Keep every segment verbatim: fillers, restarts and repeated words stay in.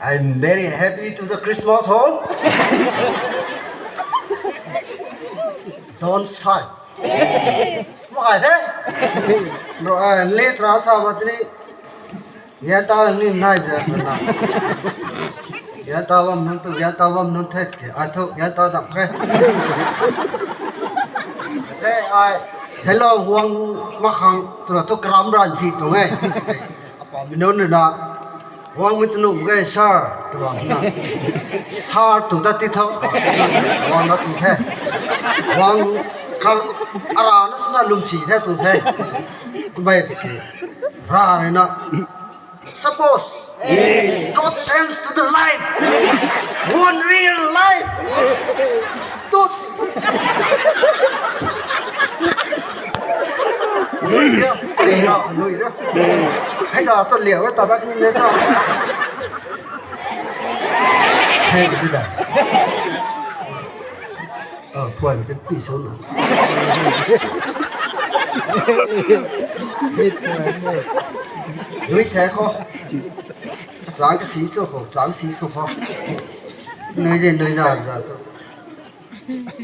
I'm very happy to the Christmas home. Don't sigh. Mo ai the. Bro, ai le tra sa ba tini. Ya ta ni nai ja na. Ya ta bam nun tu, ya ta bam nun the ke. Ai thu ya ta dam khe. Te ai, thelo huang makhang tu la thu karam ran si tu nge. Apa mi nun na. Huang mi tu num ge sir tu bam na. Sir tu da ti tho. Huang na tu the. Huang khang ara na sna lum si the tu the. Kumbai ti ke. Ra re na. Suppose God sends to the life, one real life. Those. Nui ra, nui ra, nui ra. Hei ta tu liau ta dak ni le sa. Hei ti da. Ờ, phuan te pi sw na. Nui the khou. Chang ka si sw khou, chang si sw khou. Nui je, nui za, za tu.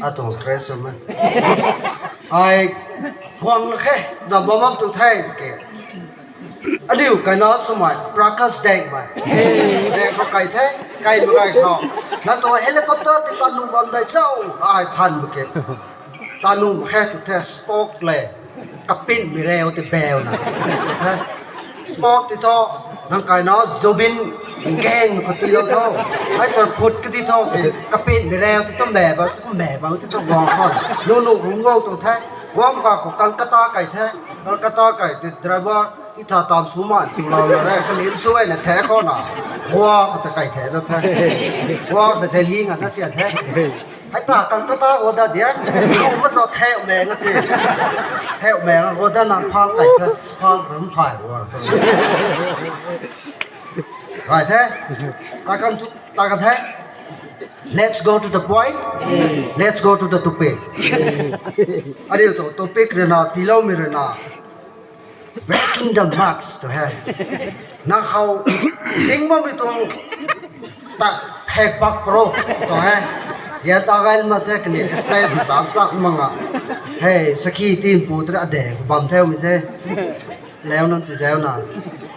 A tu, tres sw ma. Ai, huang khe, na bam bam tu the ke. Aniu kaina swmei, Prakash Deng mei. Deng khou kai the, kai mei kai khou. Na tu helicopter ti ta nu bam dai chau, ai than bu ke. Ta nu khe tu the Spock le, kapin mi reu ti beu na. Tu the Spock ti tho, nang kaina Zubeen Gang khou ti lou tho. Ai tar phut ka ti tho, kapin mi reu ti tho me ba, su me ba ti tho guang khou. Nu nu rung guang tu the, guang ka khou Kolkata kai the, Kolkata kai ti driver, ti tha tam sw man tu lau na re, kalim sw ai na the khou na. Hua khou ta kai the ta the. Hua khou Delhi nga ta sian the. Hei ta kan ka ta o da dia. Lu ma ta the me nga si. The me nga o da na phal kai the. Phal rum phai o tu. Right the. Ta kan tu, ta kan the. Let's go to the point. Let's go to the topic. Ariu tu topic rui na, tilou mi rui na. Breaking the mask tu he. Na khou ting bam mi tuang ta phek bak pro tu he. Ya ta gai ma the kani space bak chak manga. Hey, sakhi team pu tra de bam the mi the. Leu na ti zeu na.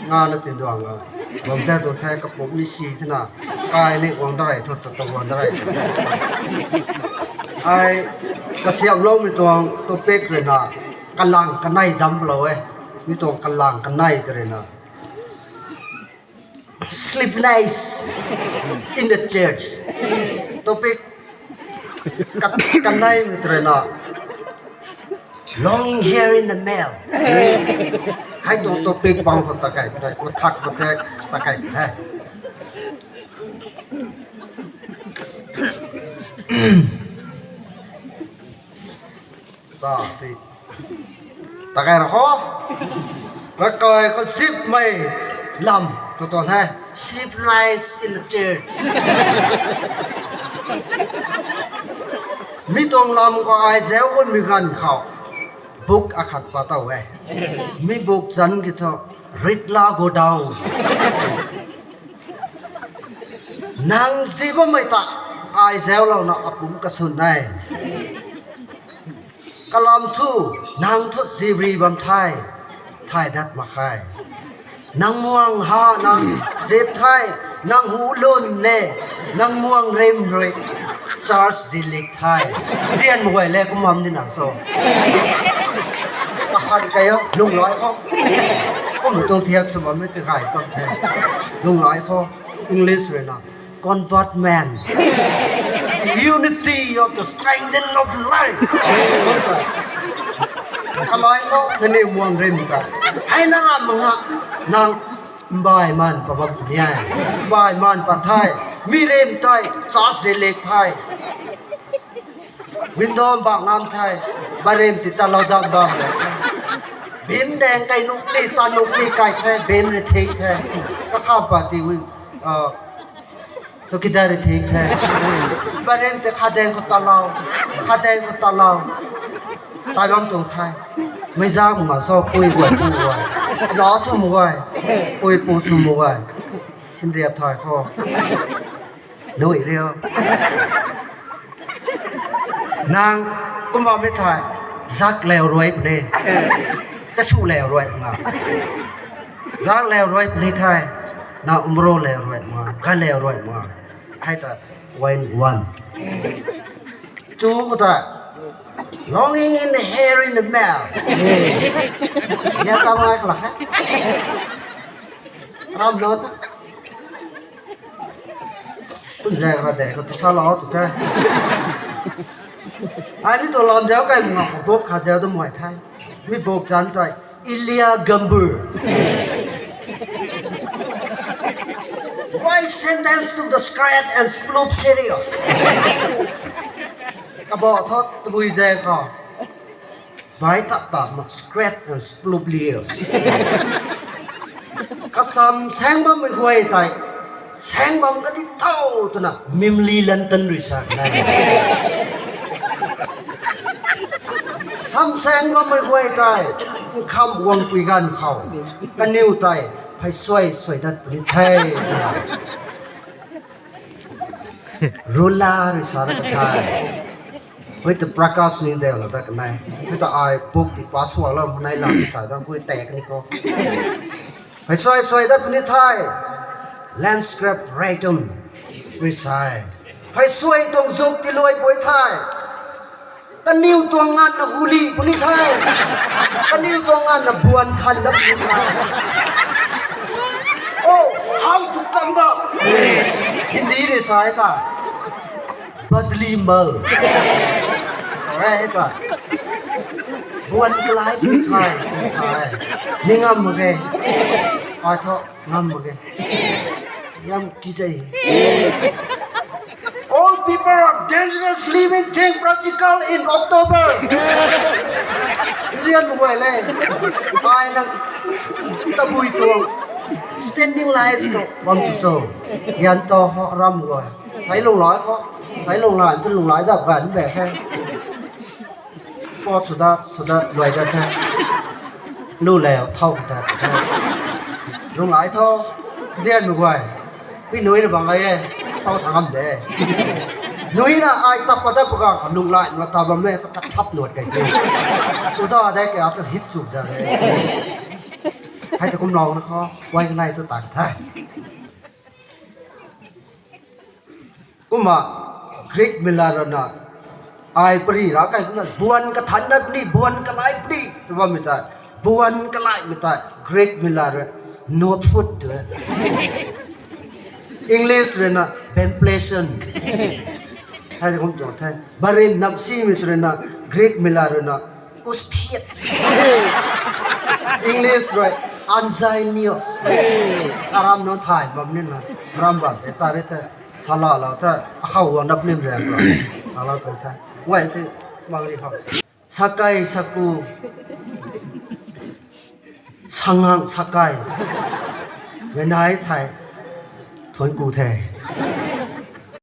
Nga na ti duang a. Bam the tu the kapum ni si the na. Kai ni guang da rai thu tu guang da rai thu. Ai kasiam lou mi tuang topic rui na. Kalang kanei dam lou e. Mi tuang kalang kanei tw rui na. Sleepless in the church. Topic ka-, kanei mi tw rui na. Longing hair in the male. Hei tuang topic bang khou ta kai, ta kai, ta kai, ta kai, ta kai. Sa ti. Ta kai ra ho. Ra kai khou zip mei lam. Tu tuang the. Sleepless in the church. Mi tuang lam khou ai zeu un mi ganv khou. Book akhat pa tau e. Mi book zan ki thu. Ritla go down. Nang zip bammei ta. Ai zeu lou na apum kasun e. Kalam thu, nang thu zip ri bam the, thay dat mak khe. Nang muang ha nang zip the, nang hu lun le, nang muang rim rui, church zilik the. Zian mei guay le kum bam di nang so. Kakhan kai o, lung lai khou. Kum tuang thiak sw bam mi ti gay tam the. Lung lai khou, English rui na. Convert man to the unity of the strengthening of the life. Kalai khou nani muang rim ta. Hei na ram nga nang mbai man pa bam ni ai. Mbai man pa thai. Mi rim thai. Church zilik thai. Window bak ngam thai. Barim ti ta lau dam bam le. Bin deng kai nuk li ta nuk li kai thai. Bin ri thik thai. Ka kham pa ti wi. Chowkidar ri thik the. Barim te khadeng khou talau, khadeng khou talau. Tai bam tuang the. Mei zak nga so pui guay pu guay. Lo sw mu guay. Pui pu sw mu guay. Sinriap thay khou. Nui riu. Nang kumna mi thay. Zak leu ruai puni. Kasu leu ruai nga. Zak leu ruai puni thay. Na umro leu ruai ma. Ka leu ruai ma. Hai ta. Point one. Chu khou ta, longing in the hair in the mouth. Ya ta mai khala khe. Ram not. Kun zek ra de ko tisa lo tu the. Ai ni tu lam zau kai manga ko bok kha zau tu mai the. Mi bok zan tai. Ilya Gambur. Why sentence to the scrap and sploop serious? Kabo thot tui zek kha. Bai tak tak ma scrap and sploop serious. Kasam sang bam mei guay tai. Sang bam kati thau twna mimli lantan rui sa nai. Sam sang bam mei guay tai. Nkham wang pui gan khou. Kaniw tai. Phai suai suai dat puni the twna. Rula rui sa na ka thai. Hui ta Prakash ni deu la ta kanai. Hui ta ai book ti pass hua la manai la ti thai ta hui tek ni ko. Phai suai suai dat puni thai. Land scrap raitum. Rui sai. Phai suai tuang zuk ti luai pui thai. Kaniw tuang nganvna huli puni thai. Kaniw tuang nganvna buan than dat puni thai. Oh, how to come back? Hindi ni sai ta. Badli mal. Re ta. Buan kalai puni thai. Sai. Ni ngam mak ge. Ai tho. Ngam mak ge. Yam ki chei. All people are dangerous living thing practical in October. Zian mak guay le. Ai nang tabui tuang. Standing lies ko. Bam tu so. Yan to ho ram guay. Sai lung lai ho. Sai lung lai tu lung lai dap gan be khe. Sport sudat sudat luai dat the. Lu leu thau ta the. Lung lai tho. Zian mak guay. Pui nui na bang ai e. Tau thang am de. Nui na ai tap pa dat pa ga kha lung lai na ta bam me ka thap nuat kai pi. Uza de ke a tu hit chup za de. Hai ta kum lau na kho. Wai ka nai tu ta ka the. Kumna Greek mila rui na ai pari ra kai kumna buan kathan dat puni, buan kalai puni tu bam mi ta, buan kalai mi ta Greek mila rui no foot tu e. English rui na bempletion. Hai kum tuang the. Barin namsi mi tu rui na Greek mila rui na usphiat. English rui anzinius. Aram no thai bam ni na. Ram bam te ta ri the. Sala la the. Akhou wa nap nim le bro. Ala to the. Wai te mang ri khou. Sakai saku. Sangang sakai. Menai thai. Thuan ku the.